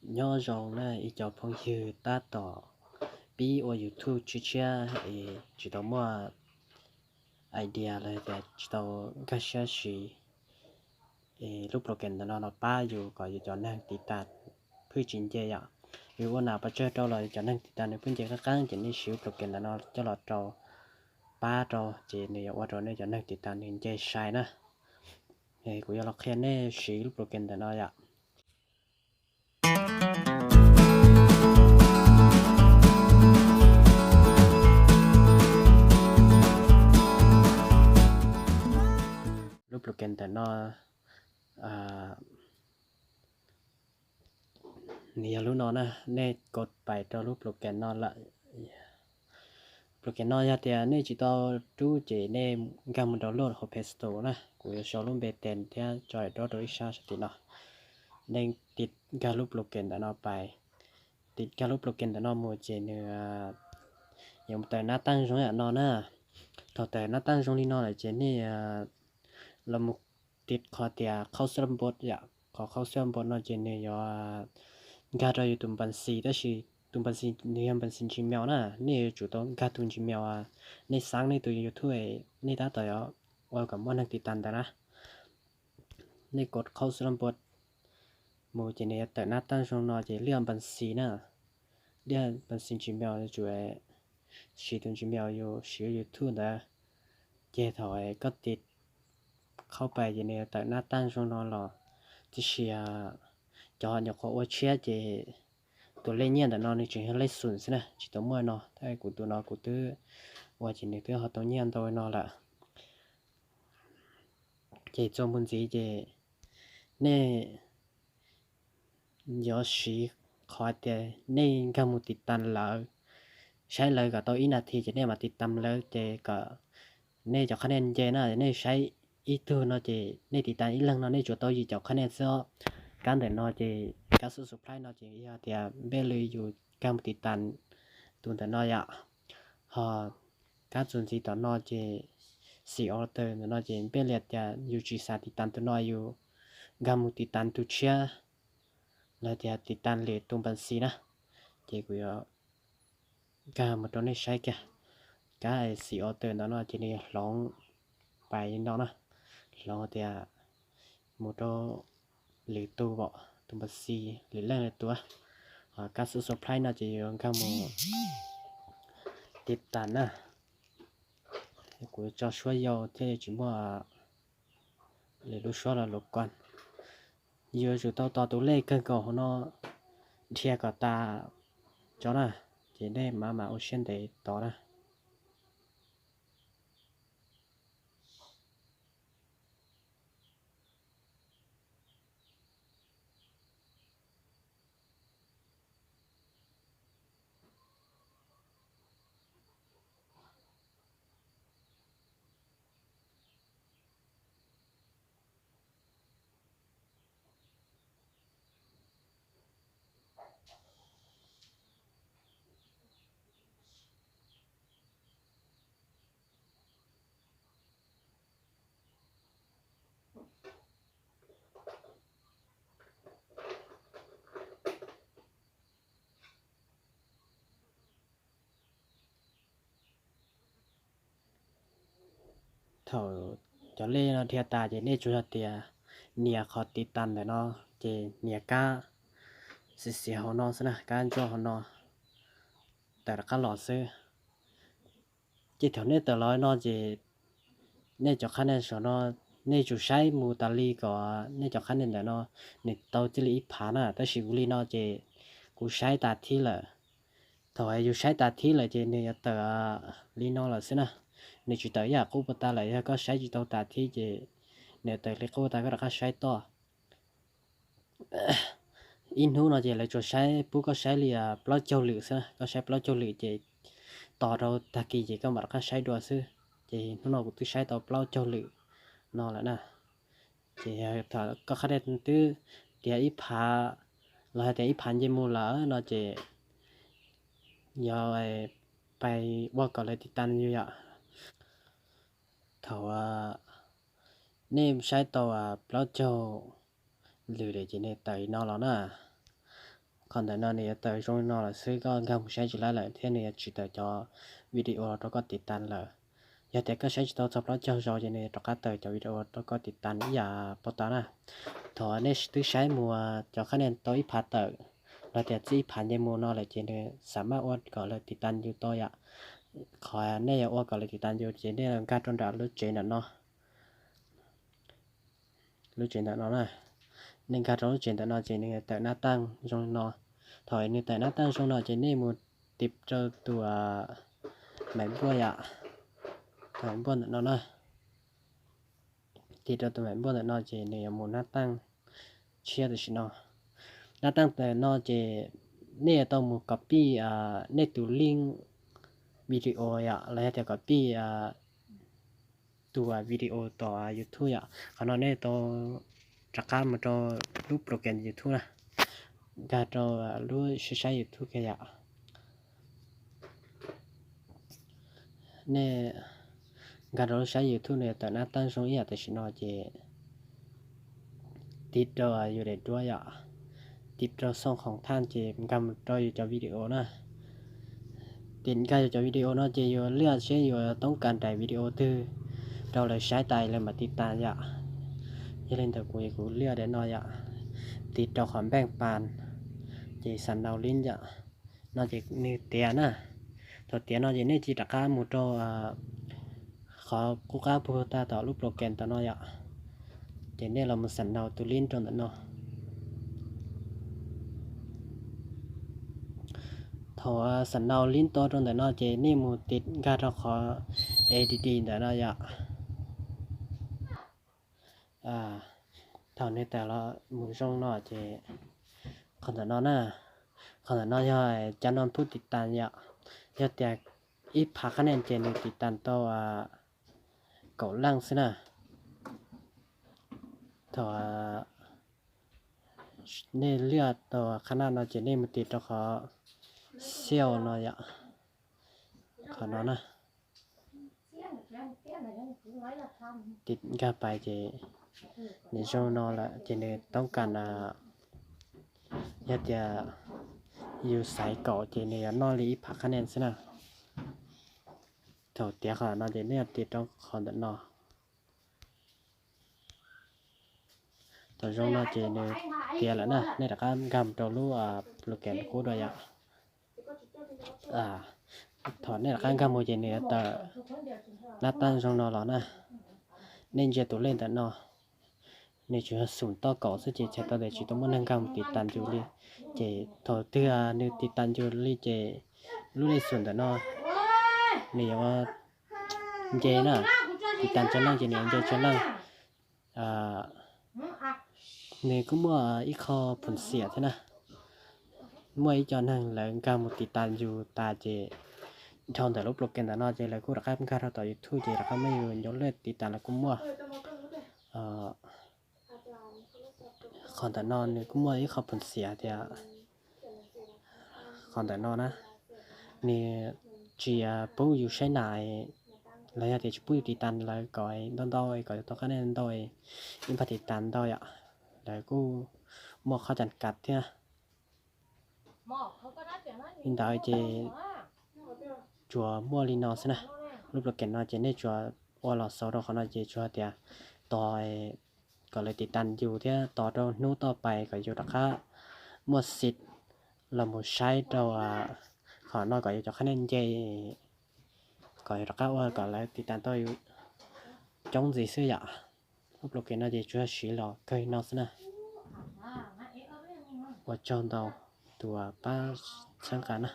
Nyob zoo na ib co phooj ywg tab tom pib ua YouTube tshiab tshiab es tsis tau muaj idea los tias tsis tau nkag siab siv es lub program ntawm no los pab yus kom yus cov neeg tiv tas phwj tsis nce yom. Yus ua nas pov tseg rau los yus cov neeg tiv tas nws phwj nce qeeb qeeb, ces nej siv lub program ntawm no coj los rau pab rau ces nws yuav ua rau nej cov neeg tiv tas nws nce sai na. Kuv yuav los qhia nej siv lub program ntawm no yom. Lub program ntawm no nws yog lub no na, nej kos pais rau lub program no lawm. Program no yog tias nej tsis tau rub ces nej nkag mus download hauv Play Store na, kuv yuav sau lub npe tes thiab tso daim duab rau ib sab sab tim no. Nej tiv nkag lub program ntawm no pais, tiv nkag lub program ntawm no mus ces nws yuav mus tawm nab taaj zoo yam no na. Thaum tawm nab taaj zoo li no lawm ces nej los mus tiv qhov tias Cloud Search Bot yom. Qhov Cloud Search Bot no ces nws yuav nkag rau yus tus npa xis, tab sis tus npa xis nws yog npa xis Gmail na, nej yuav tsum tau nkag tus Gmail nej xav nej tus YouTube nej tab tom yuav ua kom muaj neeg tiv tas ntawd na. Nej kos Cloud Search Bot mus ces nws yuav tawm nab taaj zoo no ces liaj npa xis na, liaj npa xis Gmail yuav tsum siv tus Gmail yus siv YouTube ntawd. Ces thaum koj tiv qhaub pais ces nws yuav tawm nab taaj zoo no los, tiam sis cov nyuam qhuav ua tshiab ces tus lej nyiaj ntawm no nws tseem yog lej xoom xwb na, tsis tau muaj no. Tab kuv tus no kuv twb ua ces nws twb ho tau nyiaj ntau no lawm. Ces txuas mus ntxiv ces nej yuav siv qhov tias nej nkag mus tiv tas lawv, saib lawv kom tau ib nas this ces nej mam tiv tas lawv ces kom nej cov qhab nia nce na. Nej saib ib tug no ces nej tiv tas ib leeg no nej tsuas tau yim caum qhab nia xwb. Kab ntawm no ces kab subscribe no ces yog tias npej li yus nkag mus tiv tas tus ntawm no yom. Ho kab txuas ntxiv tom no ces six order ntawm no ces npej li tias yus tsis xav tiv tas tus no, yus nkag mus tiv tas tus tshiab los tias tiv tas lwm tus npa xis na. Ces kuv yuav nkag mus rau nej saib kiag. Kab six order ntawm no ces nws hloov pais li no na, hloov tias mus rau lwm tus, tus npa xis lwm leej lwm tus. Ho kab subscribe no ces yuav nkag mus tiv tas na. Kuv tso suab yau thiaj li tsis muaj lwm lub suab los lus ko. Yuav tsum tau tos tus lej kawg nkaus hauv no dhia kom tas tso na, ces nej mam mam ua siab ntev tos na. Thaum cov lej no dhia tas ces nej tsuas yog tias nias qhov tiv tas ntawm no, ces nias kab xiav xiav hauv no xwb na, kab ntsuab hauv no tawm rov qab los xwb. Ces thaum nej tawm los no ces nej cov qhab nia saum no, nej tsum saib mus tas li kom nej cov qhab nia ntawm no nws tau txij li ib phav na. Tab sis kuv li no ces kuv saib tas thib lawm. Thaum yus saib tas thib lawm ces nws yuav tawm li no lawm xwb na. Nws tsis tawm ib yam qub puas tas lawm. Yog koj saib tsis tau tas thib ces nws tawm li qub tas koj rov qab saib toj. Ib hnub no ces lawv tsuas saib, pub koj saib li plaub caug lwm xwb na. Koj saib plaub caug lwm ces tos rau tag kis ces koj mam rov qab saib dua xwb. Ces hnub no kuv twb saib tau plaub caug lwm no lawm na. Ces yog thaum koj qhab nia twb tiav ib phav los hais tias ib phav nce mus lawm no ces yog pais ua kom lawv tiv tas yus yom. Thaum nej saib tau plaub caug lwm lawm ces nej tawm li no los na. Qhov ntawm no nws yuav tawm zoo no lawm xwb, koj nkag mus saib tsis laib lawm thiab nws yuav tsis tawm cov video rau koj tiv tas lawm. Yog tias koj saib tsis tau txog plaub caug zaus ces nws yuav rov qab tawm cov video rau koj tiv tas ib yam puag ta na. Thaum nej twb saib mus cov qhab nia tau ib phav tawm los tias txij ib phav nce mus no lawm ces nws xam maj ua kom lawv tiv tas yus tau yom. Qhov nej yuav ua kom lawv tiv tas yus ces nej nkag rau nram lub tsev ntawm no, lub tsev ntawm no na. Nej nkag rau lub tsev ntawm no ces nws tawm nab taaj zoo no. Thaum nws tawm nab taaj zoo no ces nej mus tiv rau tus maim npuaj yom, tus maim npuaj ntawm no na. Tiv rau tus maim npuaj ntawm no ces nws yuav mus nab taaj tshiab tam sim no. Nab taaj ntawm no ces nej yuav tau mus copy nej tus link video yom, los yog tias copy tus video tom YouTube yom. Qhov no nej tau rov qab mus rau lub program YouTube na, nkag rau lub saib saib YouTube kiag yom. Nej nkag rau lub saib YouTube nws tawm nab taaj zoo ib yam tam sim no ces tiv rau yus daim duab yom, tiv rau xooj khoom thaj ces nkag mus rau yus cov video na. Tiv nkag yus cov video no ces yus liaj seb yus toob kas daim video twg rau lawv saib tas lawv mam tiv tas yom. Yog li ntawd kuv, kuv liaj daim no yom, tiv rau qhov npeej pas ces xam nau lib yom. No ces nws tiav na. Thaum tiav no ces nej cia li rov qab mus rau qhov qub qab puag ta tom lub program tom no yom. Ces nej los mus xam nau tus lib rau ntawm no. Thaum xam nau lib tau rau ntawm no ces nej mus tiv nkag rau qhov add ntawm no yom. Thaum nws tawm los mus zoo no ces qhov ntawm no na, qhov ntawm no yog cov no pub tiv tas yom. Yog tias ib phav qhab nia ces nws tiv tas tau kaum leej xwb na. Thaum nej liaj tau qhab naj no ces nej mus tiv rau qhov xiauj no yom, qhov no na. Tiv nkag pais ces nws zoo no lawm ces nws toob kas, yog tias yus xaiv kaum ces nws yuav noj li ib phav qhab nia xwb na. Thaum tiav qhov no ces nej yuav tiv rau qhov ntawm no. Thaum zoo no ces nws tiav lawm na, nej rov qab nkag mus rau lub program qub dua yom. Thaum nej rov qab nkag mus ces nws yuav tawm nab taaj zoo no los na. Nej ntsia tus lej ntawm no, nws tsuas yog xum toj kaum xwb ces txhais tau tias tsis tau muaj neeg nkag mus tiv tas yus li. Ces thaum twg nws tiv tas yus li ces lub lej xum ntawm no nws yuav nce na, tiv tas tsawg leej ces nws yuav nce tsawg leej. Nws kuj muaj ib qho phoom xiam thiab na. Muaj ib co neeg lawv nkag mus tiv tas yus tas ces dhau ntawm lub program ntawm no ces lawv kuj rov qab nkag rau tom YouTube ces rov qab muaj yus ncov lej tiv tas los kuj muaj. Qhov ntawm no nws kuj muaj ib qho phoom xiam tias, qhov ntawm no na, nws tsis pub yus saib nas los yog tias tsis pub yus tiv tas lawv kom ntau ntau kom yus tau qhab nia ntau ib pab tiv tas ntau yom. Lawv kuj muaj qhov cam kas thiab. Li ntawd ces tsuas muaj li no xwb na. Lub program no ces nej tsuas ua los xauv rau qhov no ces tsuas tias tos kom lawv tiv tas yus thiab tos rau hnub toj pais kom yus rov qab muaj xim los mus saib rau qhov no kom yus cov qhab nia nce, kom yus rov qab ua kom lawv tiv tas tau yus coob ntxiv xwb yom. Lub program no ces tsuas siv los kawg li no xwb na. Ua tsaug ntau tus pab txhawb nqa na.